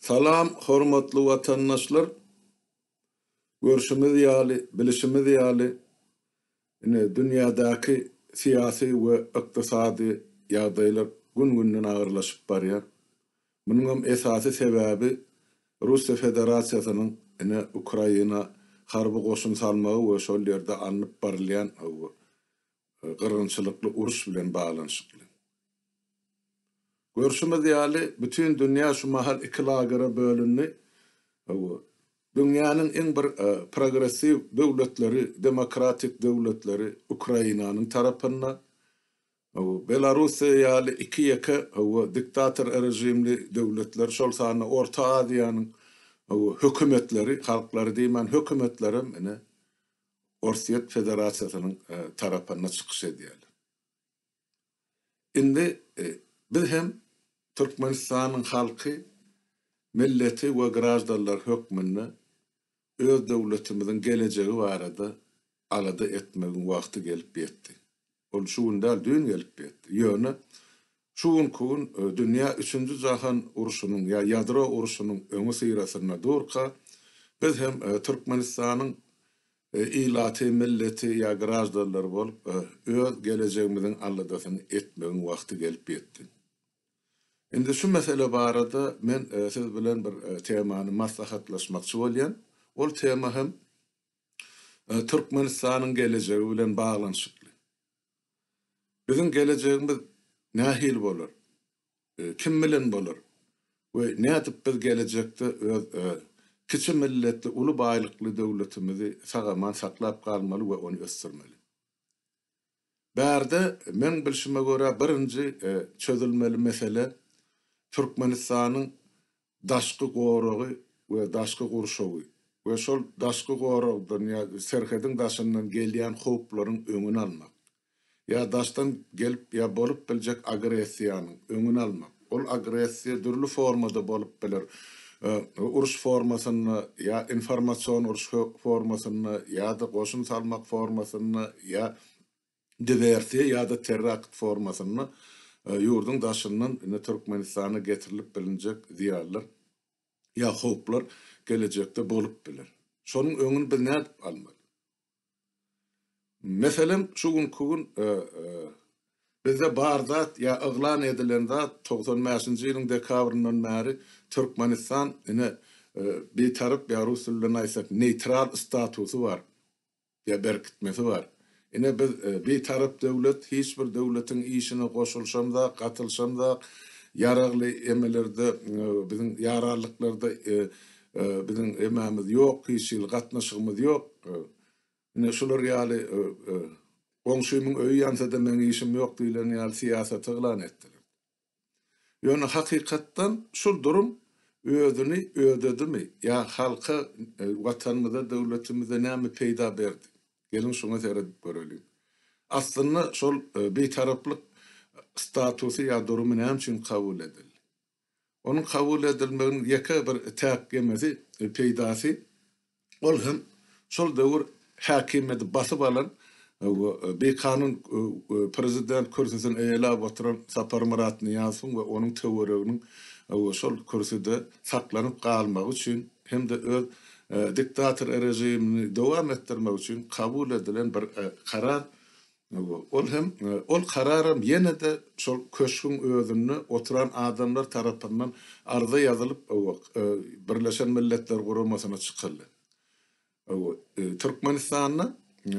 Salam hormatly watandaşlar! Görşümiz ýaly, bilişimiz ýaly, ine dünýädäki syýasy we ykdysady ýagdaýlar gün-günden agyrlaşyp barýar. Munuňam esasy sebäbi Russiýa Federasiýasynyň ine Ukraina harby goşun salmagy we şol ýerde alnyp barylýan gyrgynçylykly uruş bilen baglanyşykly. Görşümiz ýaly, bütin dünýä şu mahal iki lagere bölündi. Dünýäniň iň bir progressiw döwletleri, demokratik döwletleri Ukrainanyň tarapynda. Belarussiýa ýaly iki-ýeke diktator režimli döwletler, şol sanda Orta Aziýanyň hökümetleri, halklary diýmän, hökümetlerem ine Orsýet Federasiýasynyň tarapynda çykyş edýärler. Indi biz hem Türkmenistanyň halky, milleti we graždanlary hökmünde öz döwletimiziň gelejegi barada alada etmegiň wagty gelip ýetdi. Ol şu gün däl, düýn gelip ýetdi. Ýöne şu günki gün dünýä üçünji jahan urşunyň ýa ýadro urşunyň öňüsyrasynda durka, biz hem Türkmenistanyň ilaty, milleti ýa graždanlary bolup, öz gelejegimiziň aladasyny etmegiň wagty gelip ýetdi. Indi şu mesele barada men siz bilen bir temany maslahatlaşmakçy bolýan. Ol tema hem Türkmenistanyň gelejegi bilen baglanyşykly. Biziň gelejegimiz nähili bolar? Kim bilen bolar? We nädip biz gelejekde öz kiçi milletli, uly baýlykly döwletimizi sag-aman saklap galmaly we ony ösdürmeli? Bärde, meň bilşime görä, birinji çözülmeli mesele Türkmenistanyň daşky goragy we daşky gurşawy we şol daşky goragdan ýa serhediň daşyndan gelýän howplaryň öňüni almak, ýa daşdan gelip ýa bolup biljek agressiýanyň öňüni almak. Ol agressiýa dürli formada bolup biler, uruş formasynda ýa informasion uruş formasynda ýa-da goşun salmak formasynda ýa diwersiýa ýa-da terrakt formasynda ýurduň daşyndan indi Türkmenistana getirilip bilinjek zyýanlar ýa howplar gelejekde bolup biler. Şonuň öňüni biz nädip almaly? Meselem, şu günki gün bizde bar zat ýa yglan edilen zat 95-nji ýylyň dekabryndan bäri Türkmenistan ine bitarap ýa rus dilinde aýtsak neýtral statusy bar. Ýa berkitmesi bar. Ine biz bitarap döwlet, hiç bir döwletiň işine goşulyşamzak, gatylyşamzak, ýaragly emelerde biziň ýaranlyklarda biziň emämiz ýok, hiç hili gatnaşygymyz ýok. Ine şular ýaly goňşymyň öýi ýansa-da meň işim ýok diýlen ýaly syýasaty yglan etdiler. Ýöne hakykatdan şul durum özüni ödedimi ýa halka, Watanymyza, döwletimize näme peýda berdi? Geliň şuňa seredip göreliň. Aslynda şol Bitaraplyk statusy ýa durumy näme üçin kabul edildi? Onuň kabul edilmeginiň ýeke bir täk emesi, peýdasy Ol hem şol döwür häkimiýeti basyp alan we bikanun prezident kürsüsini eýeläp oturan Saparmyrat Nyýazowyň we onuň töwereginiň şol kürsüde saklanyp galmagy üçin hem-de öz diktator režimini dowam etdirmek üçin kabul edilen bir karar Ol hem, ol kararam ýene-de şol köşgüň özünde oturan adamlar tarapyndan arza ýazylyp, Birleşen Milletler Guramasyna çykyldy. Türkmenistanda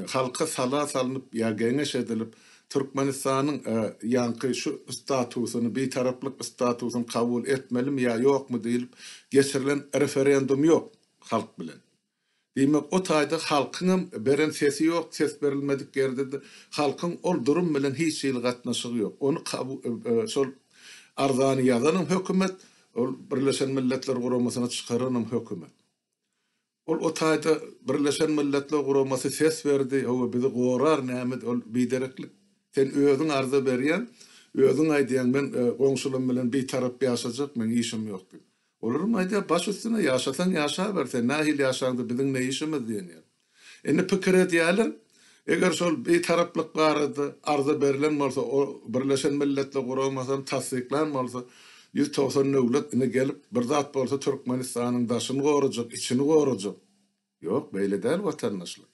halka sala salnyp ýa geňeş edilip, Türkmenistanyň ýaňky şu statusyny, bitaraplyk statusyny kabul etmelimi ýa ýokmy diýlip geçirilen referendum ýok halk bilen. Diýmek, o taýda halkyňam beren sesi ýok, ses berilmedik ýerde-de halkyň ol durum bilen hiç hili gatnaşygy ýok. Ony şol arzany ýazanam hökümet, ol Birleşen Milletler Guramasyna çykaranam hökümet. Ol o taýda Birleşen Milletler Guramasy ses berdi, hawa bizi gorar näme, ol bidereklik. Sen özüň arza berýäň, özüň aýdýaň men goňşularym bilen bitarap ýaşajak, meň işim ýok diýip. Olaram aýdýar, baş üstüne, ýaşasaň ýaşaber, sen nähili ýaşaňda biziň ne işimiz diýen ýaly. Indi pikir edýärler, eger şol bitaraplyk barada arza berlen bolsa, o Birleşen Milletler Guramasam tassyklan bolsa, 190 döwlet ine gelip bir zat bolsa Türkmenistanyň daşyny gorajak, içini gorajak. Ýok, beýle däl watandaşlar.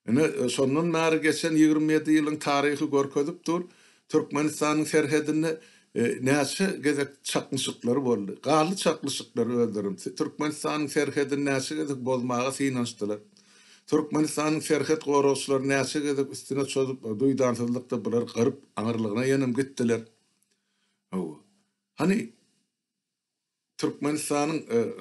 Ine, şondan bäri geçen 27 ýylyň taryhy görkezip dur, Türkmenistanyň serhedinde näçe gezek çaknyşyklar boldy. Galdy çaknyşyklar özlerem. Türkmenistanyň serhedini näçe gezek bozmaga synanyşdylar. Türkmenistanyň serhet goragçylary näçe gezek üstüne çozup, duýdansyzlykda bulary gyryp, aňyrlygyna ýenem gitdiler. Hawa. Hany, Türkmenistanyň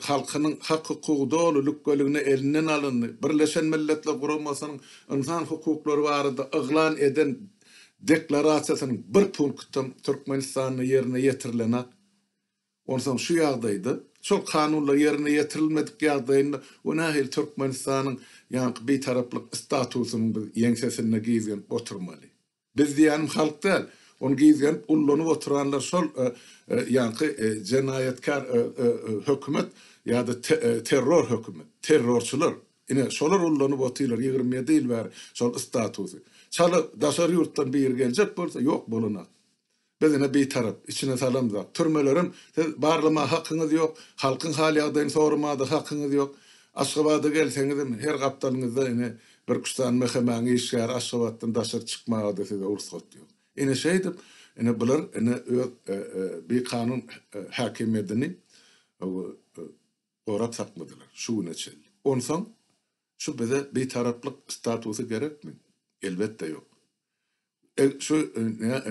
halkynyň hak-hukugy doly lükgeligine elinden alyndy. Birleşen Milletler Guramasynyň ynsan hukuklary barada yglan eden Deklarasiýasynyň bir punktam Türkmenistanda ýerine ýetirilenak. Onsoň şu ýagdaýda, şol kanunlar ýerine ýetirilmedik ýagdaýynda o nähili Türkmenistanyň ýaňky bitaraplyk statusynyň biz ýeňsesinde gizgenip oturmaly? Biz diýýänim halk däl. Ony gizgenip ullanyp oturanlar şol ýaňky jenaýatkär hökümet ýa-da terror hökümet, terrorçylar. Ine, şolar ullanyp otyrlar 27 ýyl bäri şol statusy. Çala daşary ýurtdan biri geljek bolsa, ýok bolanak. Biz ine bitarap, içine salamzak. Türmelerem siz barlamaga hakyňyz ýok, halkyň hal-ýagdaýyny soramaga-da hakyňyz ýok. Aşgabada gelseňizem her gapdalyňyzda ine birküç sany MHM-iň işgäri Aşgabatdan daşary çykmaga-da size rugsat ýok. Ine şeýdip, ine bular ine öz bikanun häkimiýedini gorap sakladylar şu güne çenli. Onsoň şu bize bitaraplyk statusy gerekmi? Elbetde ýok. Şu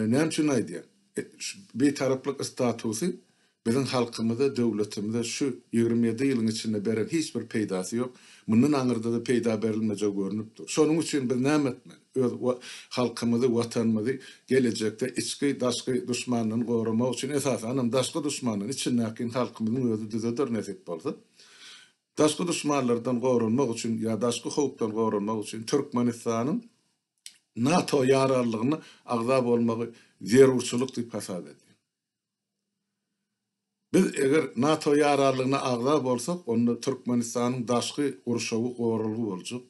näme üçin aýdýan? Şu bitaraplyk statusy biziň halkymyza, döwletimize şu 27 ýylyň içinde beren hiç bir peýdasy ýok. Mundan aňyrda-da peýda berilmejegi görnüp dur. Şonuň üçin biz näme etmeli? Öz halkymyzy, watanymyzy gelejekde içki, daşky duşmandan goramak üçin, esasanam daşky duşmandan, içindäkini halkymyzyň özi düzeder nesip bolsa. Daşky duşmanlardan goranmak üçin ýa daşky howpdan goranmak üçin Türkmenistanyň NATO ýararlygyna agza bolmagy zerurçylyk diýip hasap edýän. Biz eger NATO ýararlygyna agza bolsak, onda Türkmenistanyň daşky gurşawy goralgy boljak.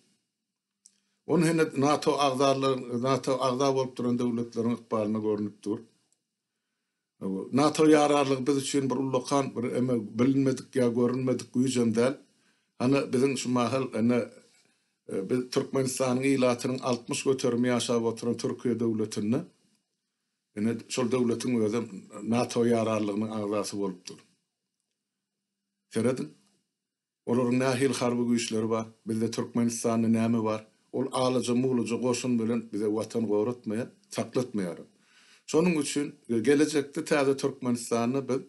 Ony hene NATO agzalaryň, NATO agza bolup duran döwletleriň ykbalyna görnüp dur. NATO ýararlygy biz üçin bir ullakan bir eme bilinmedik ýa görünmedik güýjem däl. Hany biziň şu mahal ene biz Türkmenistanyň ilatynyň 60 göterimi ýaşap oturan Türkiýe döwletinde ene şol döwletiň özem NATO ýararlygynyň agzasy bolup dur. Serediň. Olaryň nähili harby güýçleri bar? Bizde Türkmenistanda näme bar? Ol alaja-mulaja goşun bilen bize watan goratmaýar, saklatmaýaram. Şonuň üçin gelejekde täze Türkmenistanda biz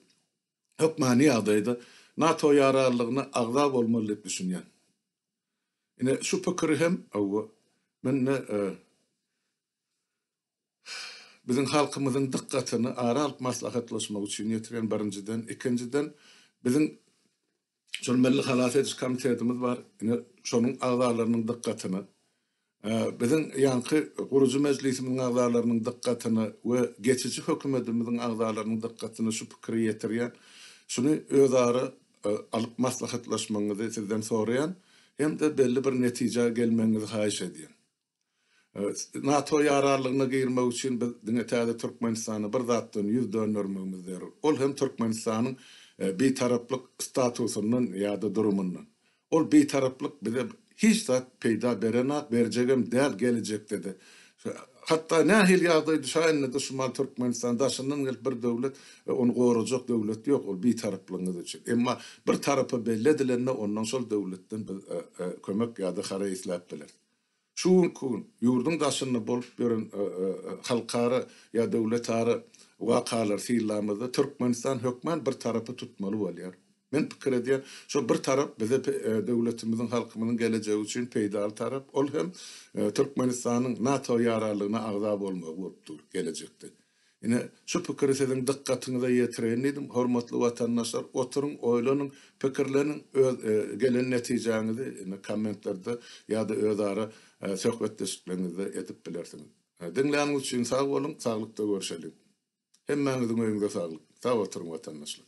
hökmany ýagdaýda NATO ýararlygyna agza bolmaly diýip düşünýän. Ine, şu pikiri hem, hawa, men-de Biziň halkymyzyň dykgatyny ara alyp maslahatlaşmak üçin ýetirýän birinjiden, ikinjiden biziň şol Milli halas ediş komitetimiz bar, ine şonuň agzalarynyň dykgatyna, biziň ýaňky gurujy mejlisimiziň agzalarynyň dykgatyna we geçiji hökümetimiziň agzalarynyň dykgatyna şu pikiri ýetirýän. Şuny özara alyp maslahatlaşmagyňyzy sizden soraýan hem-de belli bir netijä gelmegiňizi haýyş edýän. NATO ýararlygyna girmek üçin biz diňe täze Türkmenistany bir zatdan ýüz döndermegimiz zerur. Ol hem Türkmenistanyň bitaraplyk statusyndan ýa-da durumyndan. Ol bitaraplyk bize hiç zat peýda berenak, berjegem däl gelejekde-de. Hatda nähili ýagdaý düşäýende-de şu mal Türkmenistan daşyndan gelip bir döwlet ony gorajak döwlet ýok ol bitaraplygyňyz üçin. Emma bir tarapa belli edilende ondan şol döwletden biz kömek ýa-da haraý isläp bileris. Şu günki gün ýurduň daşynda bolup ýören halkara ýa döwletara wakalary synlamyzda Türkmenistan hökman bir tarapy tutmaly bolýar. Men pikir edýän, şo bir tarap bize döwletimiziň, halkymyzyň gelejegi üçin peýdaly tarap, ol hem Türkmenistanyň NATO ýararlygyna agza bolmagy bolup dur gelejekde. Ine, şu pikiri siziň dykgatyňyza ýetireýin diýdim. Hormatly watandaşlar, oturyň, oýlanyň, pikirleniň, öz gelen netijäňizi ine kommentlerde ýa-da özara söhbetdeşlikleriňizde edip bilersiňiz. Diňläniňiz üçin sag boluň, saglykda görşeliň. Hemmäňiziň öýüňize saglyk. Sag oturyň watandaşlar.